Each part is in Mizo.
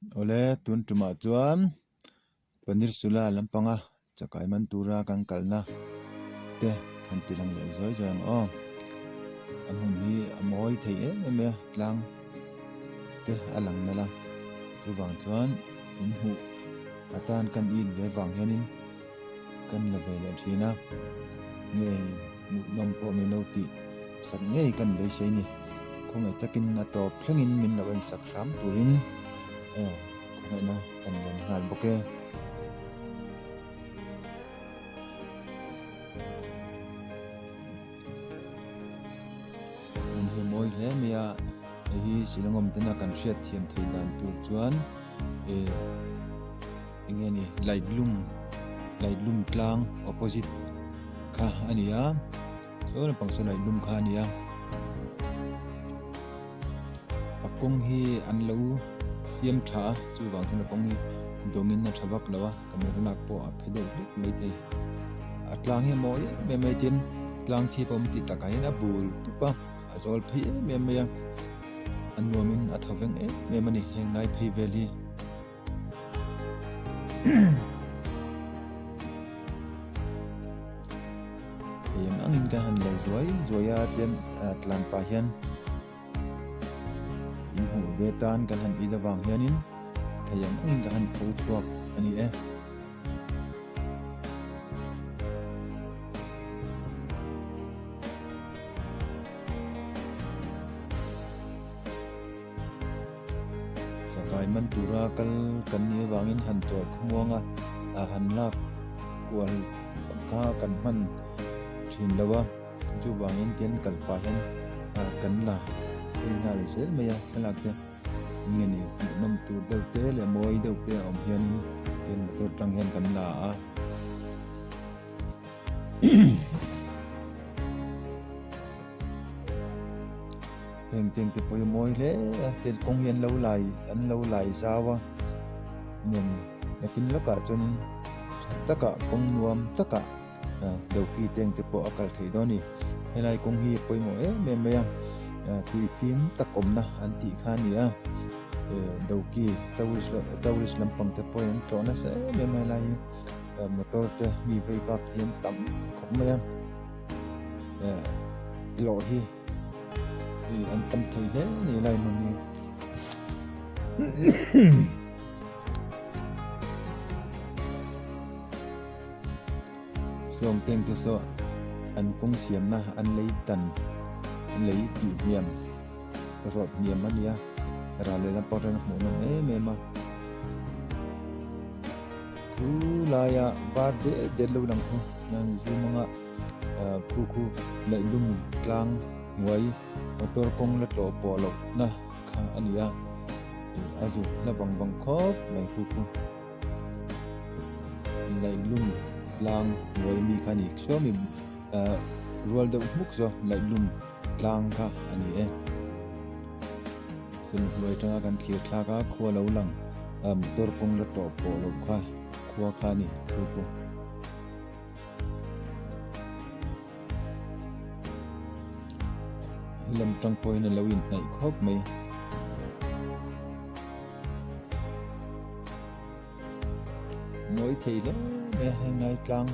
Awle tun tumah chuan paneer sula lampanga chakai man tura kan kalna te han ti lang leh zuai zuai ang aw. A hmun hi a mawi thei em em mai a tlang te a lang nalh a chuvang chuan in hmuh atan kan in ve vang hianin kan la ve leh thin a nge hmuhnawm pawh min lo tih sak ngei kan beisei ni khawngaih takin a tawp thlengin min lo en sak hram turin aw khawngaihna kan rawn nghal bawk e. Hmun hi mawi hle mai a hei hi Shillong awm tena kan hriat thiam theih dan tur chuan eh eng nge ni Laitlum Laitlum tlang opposite kha a ni a saw lampang saw Laitlum kha a ni a a kawng hi an lo siam tha a chuvang chuan a kawng hi dawngin a tha vak lo a camera lak pawh a phe deuh hlek maithei a tlang hi a mawi em em mai tin tlang chhip a awm tih takah hian a bul tup a a zawl phei em em mai a a nuamin a tho veng em em a ni heng lai phei vel hi. Eng angin ka han lo zuai zuai a tian tlan pah hian in hmuh ve tan kan han it avang hianin thei ang angin ka han tho chhuak a ni e. Chakai man tura kal kan nih avangin han chawl khawmuang a, ah han lak kual kha kan hman thin lo a, chuvangin tian kal pah hian ah kan la phei nghal zel mai a thlalak te nge ni hmuhnawm tur deuh te leh mawi deuh te a awm hianin tian motor tang hian kan la a. Heng teng te pawh hi mawi hle a tian kawng hi an lo lai an lo lai zau a nen nakin lawkah chuanin tha takah kawng nuam takah ah doki teng te pawh a kal theih dawn a ni helai kawng hi a pawimawh em em mai a ah tui fim tak awmna an tih kha a ni a eh doki tourist tourist lampang te pawhin an tlawh nasa em em a helai hi motor te mi vei vak hi an tam khawp mai a eh tlawh hi ih an tam thei hle a ni lai hmun hi. Sawng teng te saw an kawng siamna an lei tan an lei tih hniam rawt hniam a nia ral leh lam pawh atangin a hmuh nawm em em a. Khu laia var det det lo lang khu nan zoom anga ah khu khu laihlum tlang hnuai motor kawng la tlawh pawh loh na kha a ni a ih a zuk hla vang vang khawp mai khu khu laihlum tlang hnuai mi kha a ni sawmi ah rual deuh hmuk zawk laihlum tlang kha a ni e. Sum hnuai atanga kan thlir thlak a khua lo lang ah motor kawng la tawh pawh loh kha khua kha a ni thu pawh. Lam tang pawhin a lo inhnaih khawp mai. Mawi thei hle mai a heng lai tlang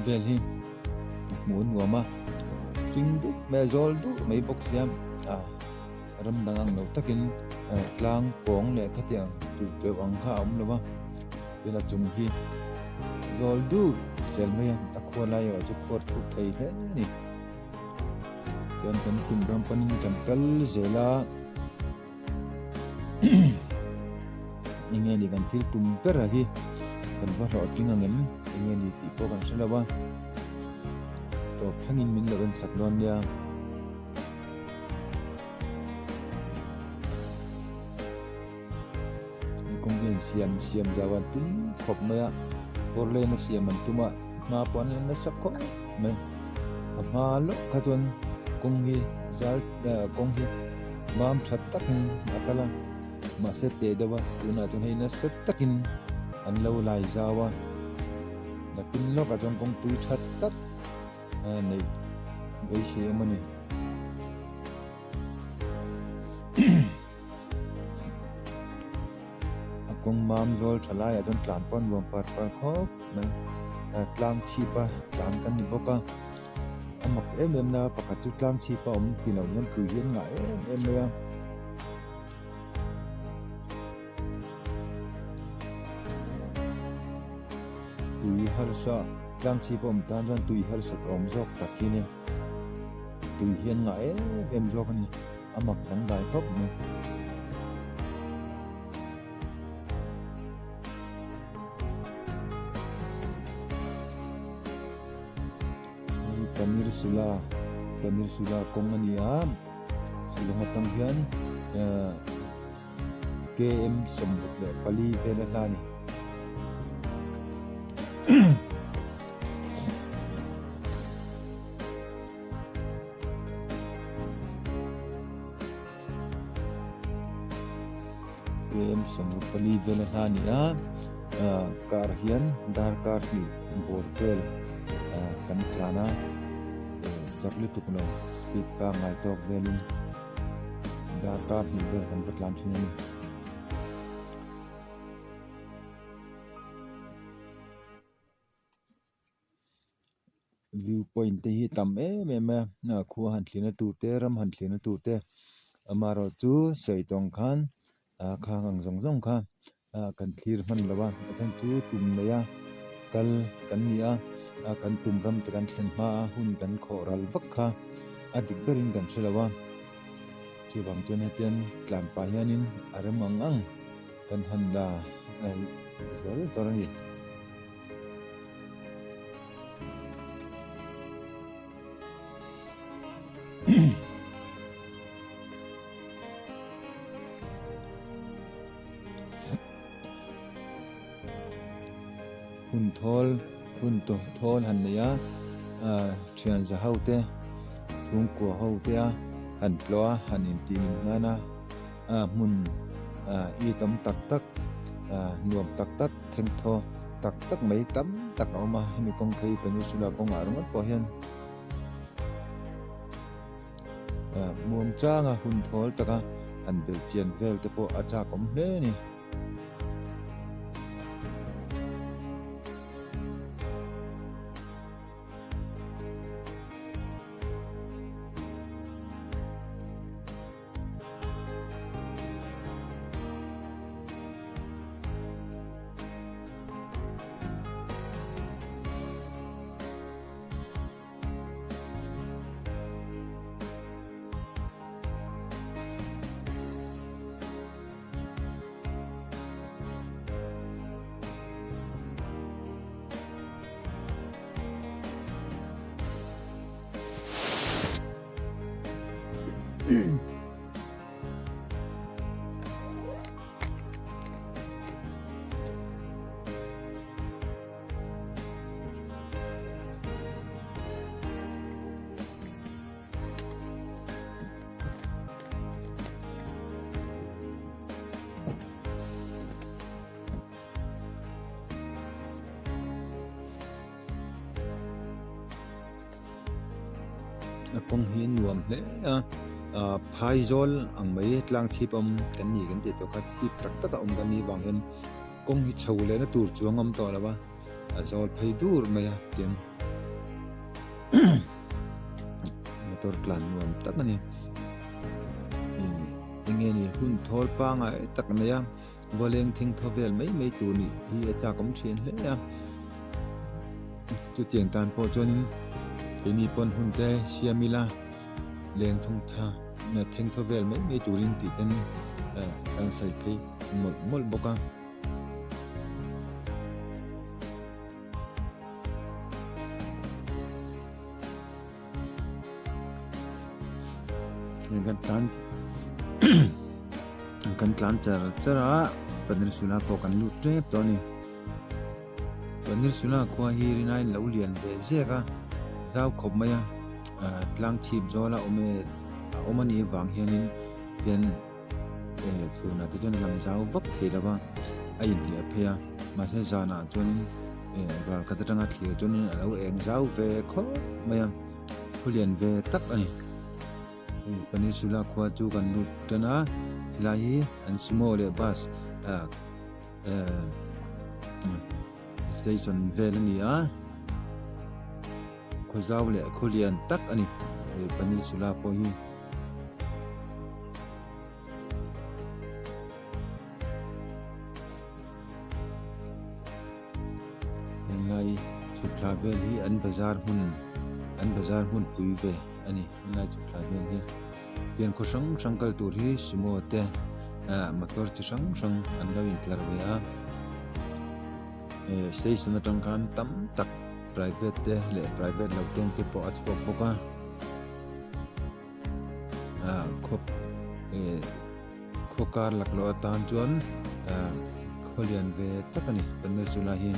vel hi hmuh a nuam a hring dup mai a zawl duh mai bawk sia a ram dang ang lo takin tlang pawng leh khatiang tih teuh ang kha a awm lo a tin a chung hi zawl dur zel mai a a khuar lai erawh chu khuar thuk thei hle a ni chuan kan tum ram panin kan kal zel a. Enge ni kan thil tum ber a hi kan va hlawhtling ang em enge ni tih pawh kan hre lo a tawp thlengin min lo en sak dawn nia. Kawng hian siam siam zau an tum khawp mai a four lane a siam an tum a hma pawh an la nasa khawp mai a hma lawk kha chuan kawng hi zal kawng hi mam tha takin a kal a mahse teh deuh a tunah chuan hei nasa takin an lo lai zau a nakin lawkah chuan kawngpui tha tak neih beisei awm a ni. Kawng mam zawl tha laiah chuan tlan pawh a nuam par par khawp mai. Tlang chhipa tlan kan ni bawk a, a mak em em na pakhat chu tlang chhipa awm ti lo hian tui hi an ngah em em mai a. Tui harsa tlang chhipa awm tan chuan tui harsa awm zawk tak hi a ni. Tui hi an ngah em em zawk a ni. A mak dangdai khawp mai. Hei Paneer Sula Paneer Sula kawng a ni a Shillong atang hian eh km 64 vel a hla a ni. Km 64 vel a hla a ni a ah car hian darkar hnih bawr vel ah kan tlan a eh chak lutuk lo speed pangngai tawk velin darkar hnih vel kan va tlan thin a ni. View point te hi tam em em a khua han thlirna tur te ram han thlirna tur te amaherawh chu sawi tawng khan ah khang ang zawng zawng kha ah kan thlir hman lo a a chhan chu tum nei a kal kan ni a ah kan tum ram te kan thlen hma a hun kan khawh ral vak kha a dik berin kan hre lo a chuvang chuan hetiang tlan pah hianin a rem ang ang kan han la zawr zawr a ni. Hun thawl hun tawh thawl han nei a ah thian za ho te chhungkua ho te a han tlawh a han intih ning nan a ah hmun ah i tam tak tak ah nuam tak tak. Thengthaw tak tak mai tam tak a awm a, hemi kawng phei Peninsula kawngah ringawt pawh hian ah muang changa hun thawl taka han belh chian vel te pawh a chak awm hle a ni. A kawng hi a nuam hle a ah phaizawl ang mai tlang chhip awm kan ni kan tih tawh kha chhip tak tak a awm kan nih vang hian kawng hi chho lehna tur chuang a awm tawh lo a a zawl phei dur mai a tiang motor tlan nuam tak a ni eng nge ni hun thawl pangai tak a nei a. Vawleng thing thaw vel mai mai tur nih hi a chak awm thin hle a, chutiang tan pawh chuanin keini pawn hun te siam ila leng thung tha theng thaw vel mai mai turin tih ten kan sawi phei mawlh mawlh bawk a. Kan tlan kan tlan char char a Peninsula pawh kan lut tep tawh a ni Peninsula khua hi rinai lo lian ve zek a zau khawp mai a ah tlang chhip zawl a awm e a awm a nih avang hianin tian eh chhunah te chuan a lang zau vak thei lo va a inhliah phei a mahse zanah chuanin eh ral khat atanga thlir chuanin a lo eng zau ve khawp mai a thu lian ve tak a ni hei peninsula khua chu kan lut tan a helai hi an sumo leh bus ah. Eh station vel a ni a khawzau leh khawlian tak a ni he peninsula pawh hi. Henglai chhukthla vel hi an bazar hmun an bazar hmun pui ve a ni henglai chhukthla vel hi. Tiang khaw hrang hrang kal tur hi sumo te ah motor chi hrang hrang an lo intlar ve a eh station atang khan tam tak private te leh private lo te te pawh a chhuak bawk a ah khaw eh khaw kar laklawh atan chuan ah khaw lian ve tak a ni peninsula hi.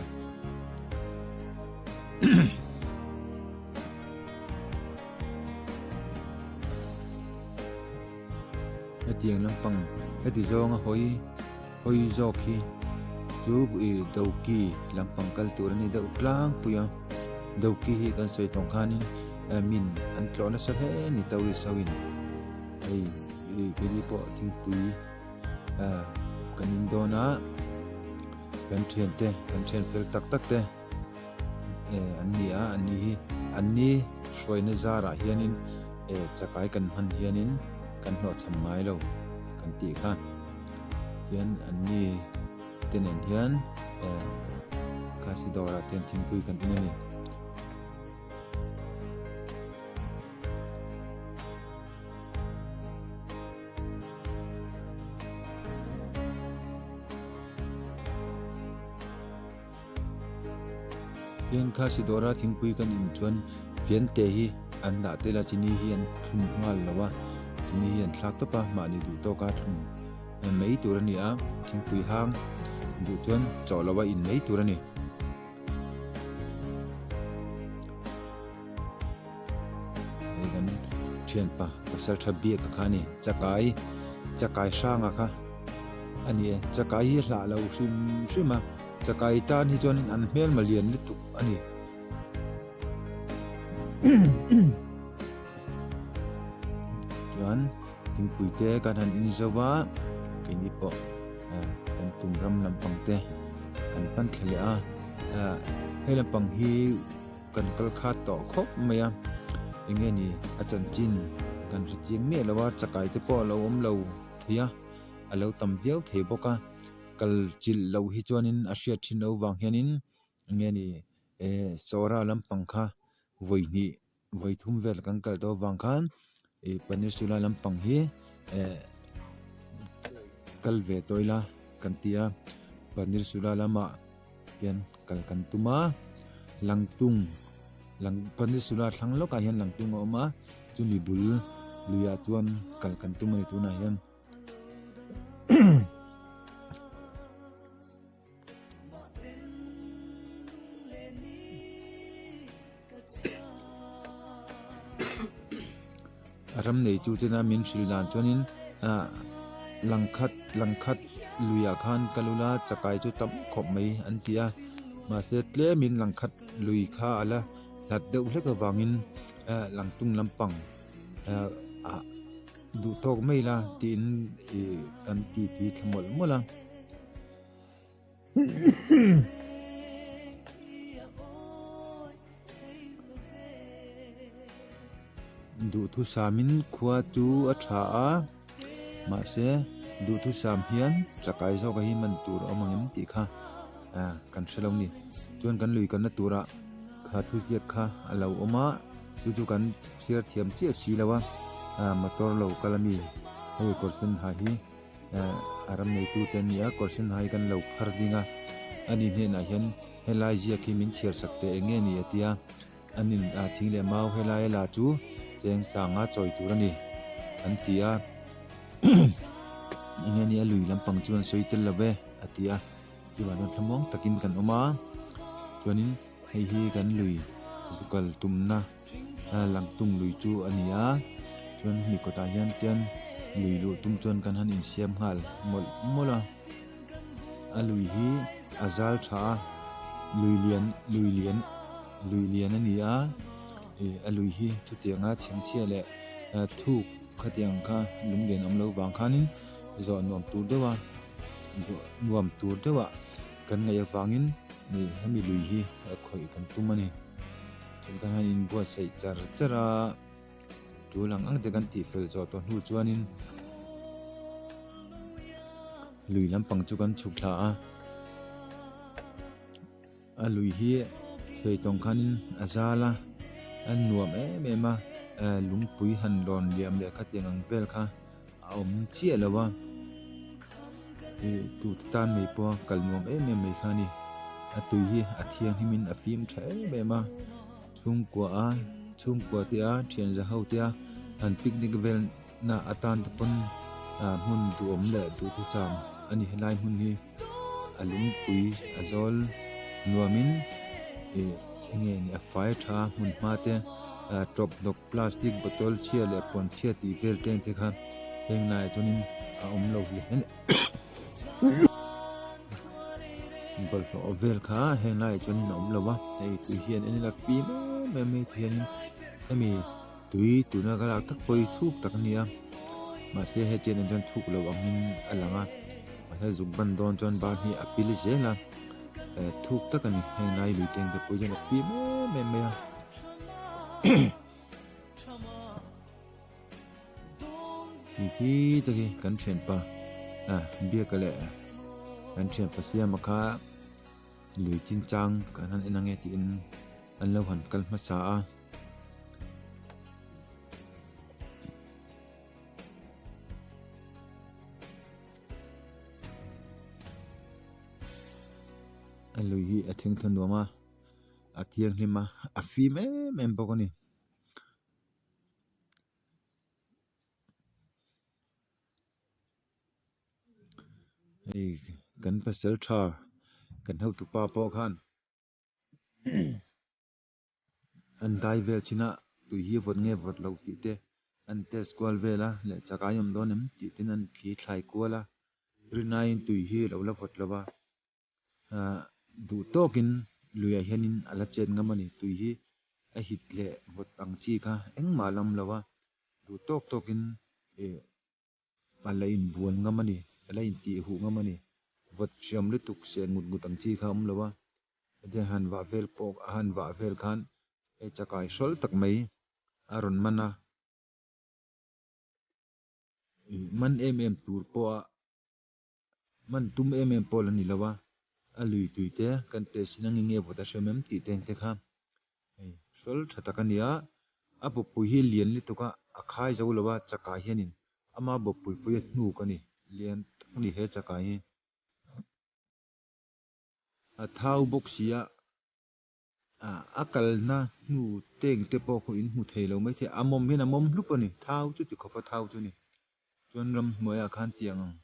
Hetiang lampang heti zawnga hawi hawi zawk hi chu ih Doki lampang kal tur a ni deuh tlangpui a Doki hi kan sawi tawng khanin eh min an tlawh nasa hle a ni tourist ho in hei ih keini pawh thingpui ah kan in dawn a kan thiante kan thian fel tak tak te. eh an ni a an ni hi an ni hruaina zarah hianin eh chakai kan hman hianin kan hlawhchham ngai lo kan tih kha tian an ni te nen hian eh khasi dawrah te hian thingpui kan in a ni. Tihian Khasi dawra thingpui kan in chuan fiante hi an dah tel a chini hi an thlum nghal lo a chini hi an thlak tawp a mahni duh tawka thlum mai tur a ni a thingpui hang duh chuan chawh lo a in mai tur a ni. Hei kan thianpa pasal tha biak kha a ni chakai chakai hranga kha a ni e chakai hi a hlah lo hrim hrim a chakai tan hi chuan an hmelma lian lutuk a ni. Chuan thingpui te kan han in zo a keini pawh kan tum ram lampang te kan pan thla leh a hei lampang hi. Kan kal khat tawh khawp mai a, eng nge ni a chanchin kan hre chiang miah lo a, chakai te pawh a lo awm lo thei a, a lo tam viau thei bawk a, kal chilh loh hi chuanin a hriat thin loh vang hianin eng nge ni eh Sawra lampang kha vawi hnih vawi thum vel kan kal tawh avang khan ih Peninsula lampang hi eh kal ve tawh ila kan ti a, Peninsula lamah. Hian kal kan tum a langtung lang peninsula thlang lawkah hian langtung a awm a chumi bul luiah chuan kal kan tum a ni tunah hian. A ram neitu tena min hrilh dan chuanin ah langkhat langkhat luiah khan kal ula chakai chu tam khawp mai an ti a mahse tlemin langkhat lui kha a la hlat deuh hlek avangin ah langtung lampang ah ah duh tawk mai ila tiin ih kan ti ti thla mawlh mawlh a. Duhthusamin khua chu a tha a, mahse duhthusam hian chakai zawk a hi man tur a awm ang em tih kha kan hre lo a ni. Chuan kan lui kalna turah kha thuziak kha a lo awm a, chu chu kan chhiar thiam chiah si lo a, motor lo kal a mi hei kawr sen ha hi. A ram neitu te an ni a kawr sen hai kan lo phar ding a ani hnenah hian helai ziak hi min chhiar sak teh eng nge ni a ti a anin a thing leh mau helai a la chu cheng sanga chawi tur a ni an ti a eng nge ni a lui lampang chu an sawi tel lo ve a ti a chuvang chuan thlamuang takin kan awm a chuanin hei hi kan lui zukal tumna. Langtung lui chu a ni a chuan hemi kawtah hian tian lui luh tum chuan kan han insiam nghal mawlh mawlh a a lui hi a zal tha a lui lian lui lian lui lian a ni a ih a lui hi chutianga chhengchhia leh thuk khatiang kha lung lian awm loh vang khanin zawh nuam tur deuh a. nuam tur deuhah kan ngaih avangin hemi lui hi khawih kan tum a ni. Chutah hian inbuatsaih char char a, tul ang ang te kan tihfel zawh tawh hnu chuanin lui lampang chu kan chhuk thla a. A lui hi sawi tawng khanin a zal a, a nuam em em a, lungpui han lawn liam leh khatiang ang vel kha a awm chiah lo a, ih tute tan mai pawha kal nuam em em mai kha a ni. A tui hi a thianghlim in a fim tha em em a, chhungkua a chhungkua te a thian za ho te a han picnic vel na atan te pawn hmun duhawm leh duhthusam a ni helai hmun hi. A lungpui a zawl nuamin ih enge ni a fai tha a hmun hma te ah tawp hnawk plastic bottle chhia leh puan chhia tih vel te te kha heng laiah chuanin a awm lo hle a ni bawlhhlawh vel kha heng laiah chuanin a awm lo a hei tui hian en ila fim em em mai tihianin hemi tui tuna ka lak tak pawh hi thuk tak a ni a mahse hetiang en chuan thuk lo angin a lang a. Mahse zuk ban dawn chuan ban hi a pil zel a, eh thuk tak a ni heng lai lui teng te pawh hian a fim em em mai a. Ti khi te khi kan thianpa ah biaka leh kan thianpa siama kha lui chinchang kan han en ange tiin an lo han kal hmasa a. A lui hi a thing tha nuam a a thianghlim a a fim em em bawk a ni. Hei kan pasal tha kan hotupa pawh khan. An dai vel thin a, tui hi vawt nge vawt lo tih te an test kual vel a, leh chakai awm dawn em tih ten an thli thlai kual a, rinaiin tui hi a lo la vawt lo va, ah duh tawkin luiah hianin a la chet ngam a ni, tui hi a hit leh vawt ang chi kha engmah a lam lo a, duh tawk tawkin ih a la inbual ngam a ni, a la intih huh ngam a ni, vawt hriam lutuk seh ngut ngut ang chi kha a awm lo a. Hetiang han vah vel pawh a han vah vel khan hei chakai hrawl tak mai a rawn man a, man em em tur pawha man tum em em pawh la ni lo a, a lui tui te kan test in a nge nge vawt a hrem em tih te ang te kha hei hrawl tha tak a ni a, a bawppui hi lian lutuk a, a khai zo lo a chakai hianin ama bawppui pawh hi a hnuk a ni, lian tak a ni he chakai hi. A thau bawk si a, a kalna hnu tank te pawh khaw in hmu thei lo maithei a mawm hian a mawm hlup a ni, thau chu ti khawp a thau chu a ni. Chuan ramhnuaiah khan tiang ang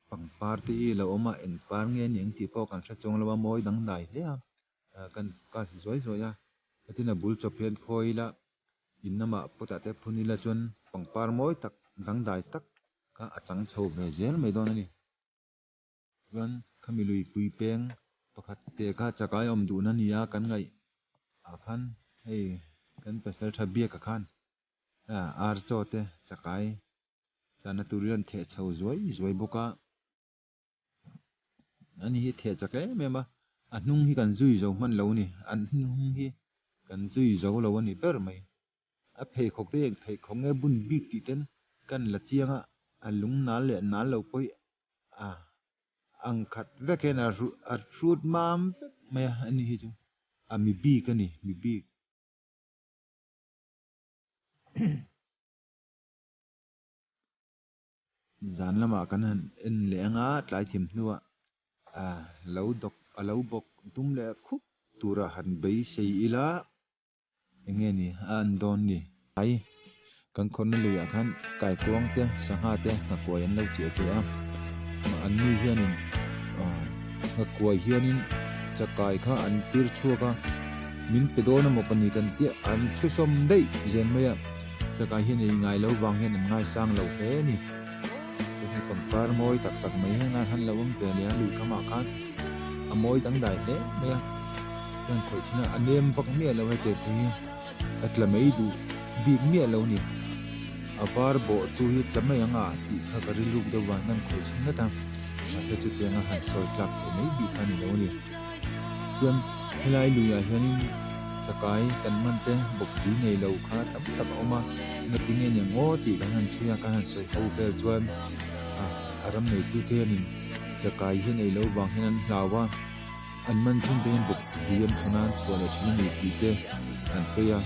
pangpar te hi a lo awm a, eng par nge a ni ang tih pawh kan hre chuang lo a, mawi dangdai hle a, kan cast zuai zuai a, hetin a bul chawp hian khawi ila in lamah pot ah te phun ila chuan pangpar mawi tak dangdai tak kha a chang chho ve zel mai dawn a ni. Chuan khami luipui peng pakhat teh kha chakai awm duhna ni a kan ngaih ah khan hei kan pasal tha biak ah khan ar chaw te chakai chahna turin an theh chho zuai zuai bawk a, ani hi theh chak em em a, a hnung hi kan zui zo hman lo a ni, a hnung hi kan zui zo lo a ni ber mai. A pheikhawk te eng pheikhawk nge bun bik tih ten kan la chiang a, a lung nal leh nal lo pawh a ang khat vek hian a a hrut mam vek mai a ani hi chu a mi bik a ni mi bik. Zan lamah kan han en leh anga tlai thim hnuah a lo dawk a lo bawk dum leh khup tura han beisei ila. Enge ni a an dawn ni? Ai, kan khawrna luiah khan kaikuang te, sangha te nghakuai an lo chiah thei a. An ni hianin nghakuai hianin chakai kha an pir chhuak a, min pe dawn emaw ka ni kan tia an chhusawm daih zel mai a. Chakai hian ei ngai lo vang hian an ngaisang lo hle a ni. Chuan pangpar mawi tak tak mai hian a han lo awm ve leh a lui khamah khan a mawi dangdai hle mai a. Chuan khawih thin a, a nem vak miah lo hei teh hi a tla mai duh bik miah lo ni. A var bawh chu hi tla mai ang a tih kha ka rilruk deuh vang hian khawih thin ngat a. Mahse chutianga han sawi tlak theih mai bik kha a ni lo a ni. Chuan helai luiah hianin chakai kan man te bawkpui nei lo kha tam tak a awm a, engati nge ni ang aw tih kan han chhui a, kan han sawi ho vel chuan a ram neitute hianin chakai hi nei lo vang hian an hlau a, an man chhun te hian bawkpui an thawn a, an chhuah leh thin a ni tih te an sawi a,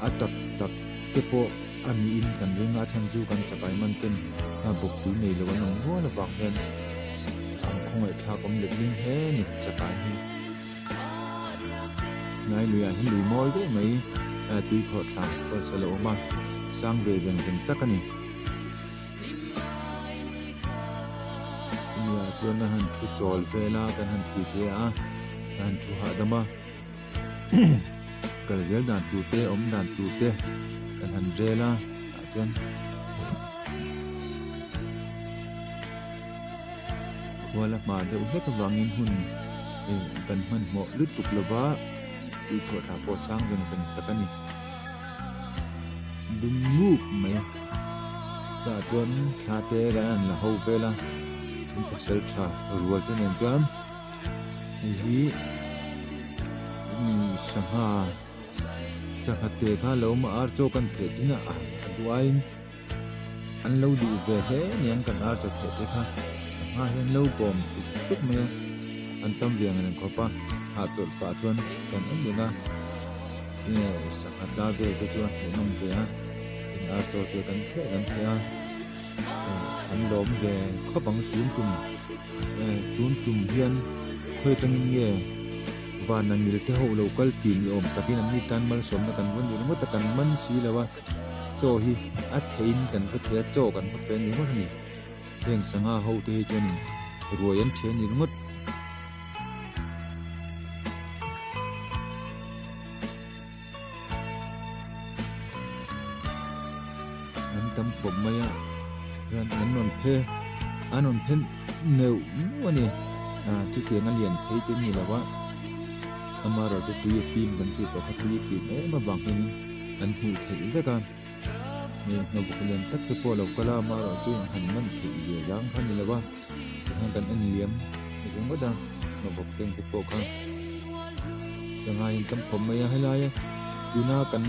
a tak tak te pawh a niin kan ring a, a chhan chu kan chakai man ten bawkpui nei lo an awm nual avang hian an khawngaih thlak awm let ling hle a ni chakai hi. Hnai luiah hian lui mawi deuh mai tui khawh thla pawisa lo awm a, sang ve veng veng tak a ni. Chumi ah chuan a han thu chawl vel a, kan han ti hle a, a han thu hahdam a. Kal zel dan tur te awm dan tur te kan han rel a tah chuan khual a hma deuh hlek avangin hun eh kan hmanhmawh lutuk lova tih thawh thla pawh sang veng veng tak a ni dum nguk mai tah chuan thla te kan han la ho vel a pasal tha rual te nen chuan. Hei hi sangha sangha te kha lo awm a ar chaw kan theh chin a a duaiin an lo duh ve hle aniang kan ar chaw theh te kha sangha hi an lo kawm sup sup mai a an tam ve ang reng khawp a hahchawlh pah chuan kan en reng a enge sangha tla vel te chu a hmuhnawm ve a in ar chaw te kan theh kan theh a an lawm ve khawp ang tun tum. Tun tum hian khawi atangin nge van a ngil te ho lo kal tih ni awm takin an ni tan malsawmna kan vawn ringawt a, kan man si lo a, chaw hi a theihin kan va thei a, chaw kan va pe ni ringawt a ni. Heng sangha ho te hi chuanin ruai an then ni ringawt. An tam khawp mai a chuan an rawn phe an rawn phe neuh neuh a ni ah chutiang a lian phei chu ni lo a amaherawh chu tui a fim kan tih tawh kha tui a fim em avang hianin an hmuh theih vek a hei hnawbuk lian tak te pawh a lo kal a amaherawh chu han man theih zia zang kha a ni lo a tihian kan en liam ringawt a hnawbuk teng te pawh kha. Sanghain tam khawp mai a helai a tuna kan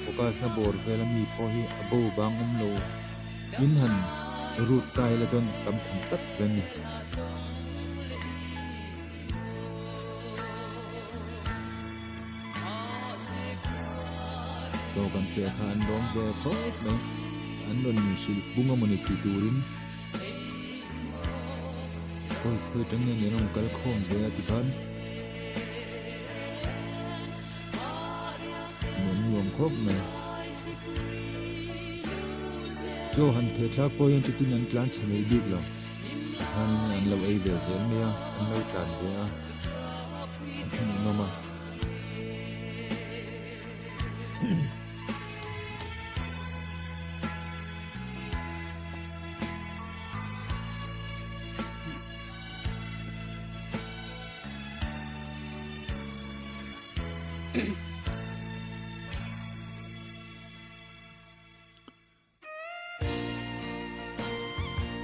focus na bawr vel ami pawh hi a bo bang awm lo in han root ta ila chuan tam tham tak ve a ni. Chaw kan pe kha an lawm ve khawp mai an rawn inhrilh pung amawni tih turin khawi khawi atang nge ni an rawn kal khawm ve a tikhan. Nuam nuam khawp mai. Chaw han theh thlak pawh hian chutin an tlan chhe mai bik lo. Tikhanin an lo ei ve zel mai a, an lo tlan ve a, an hmuhnawm a.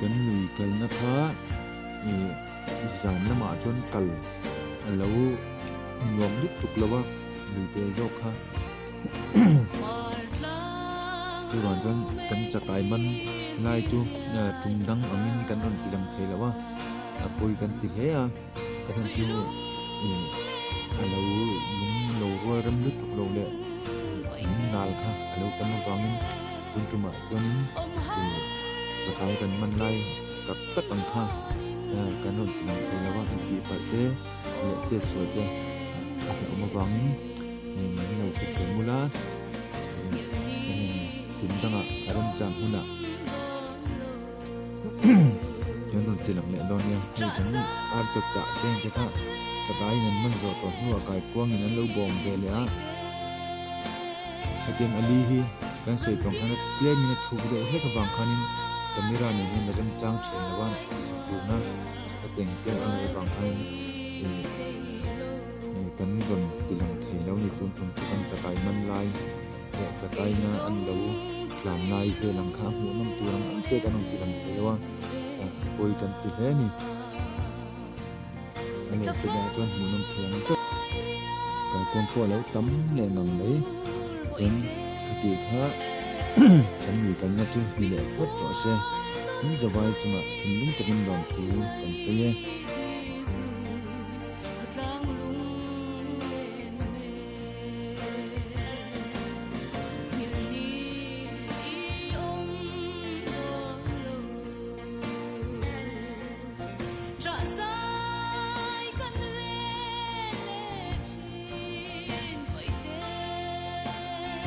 Kan lui kalna kha ih zan lamah chuan kal a lo nuam lutuk lo a lui te zawk kha chuvang chuan kan chakai man lai chu tum dang angin kan rawn ti lang thei lo a a pawi kan ti hle a. A chhan chu ih a lo lung lo rual rem lutuk lo leh lung nal kha a lo tam avangin tun tumah chuanin ih chakai kan man lai tak tak ang kha kan rawn ti lang thei lo a intih palh te leh chet sual te a hlauhawm avangin min lo hrethiam ula tum dangah a remchang hunah. Kan rawn ti lang leh dawn nia hei kan ar chaw chah te ang te kha chakai in an man zawh tawh hnuah kaikuangin an lo bawm ve leh a hetiang a li hi kan sawi tawng khan a tlemin a thuk deuh hlek avang khanin camera nen hian a remchang thin lo a zuk duhna hetiang te a ngaih avang khanin ih kan rawn ti lang thei lo a ni tun tum chu kan chakai man lai. Leh chakaina an lo tlan lai vel ang kha a hmuh nawm tur ang ang te kan rawn ti lang thei lo a, pawi kan ti hle a ni. A leh chutah chuan hmuhnawm thei ang teuh. Kalkawng pawh a lo tam leh ngang mai. Chuan khati kha kan mi kalna chu ni leh phawt rawh se. In zavai chungah thinlung takin lawmthu kan sawi e.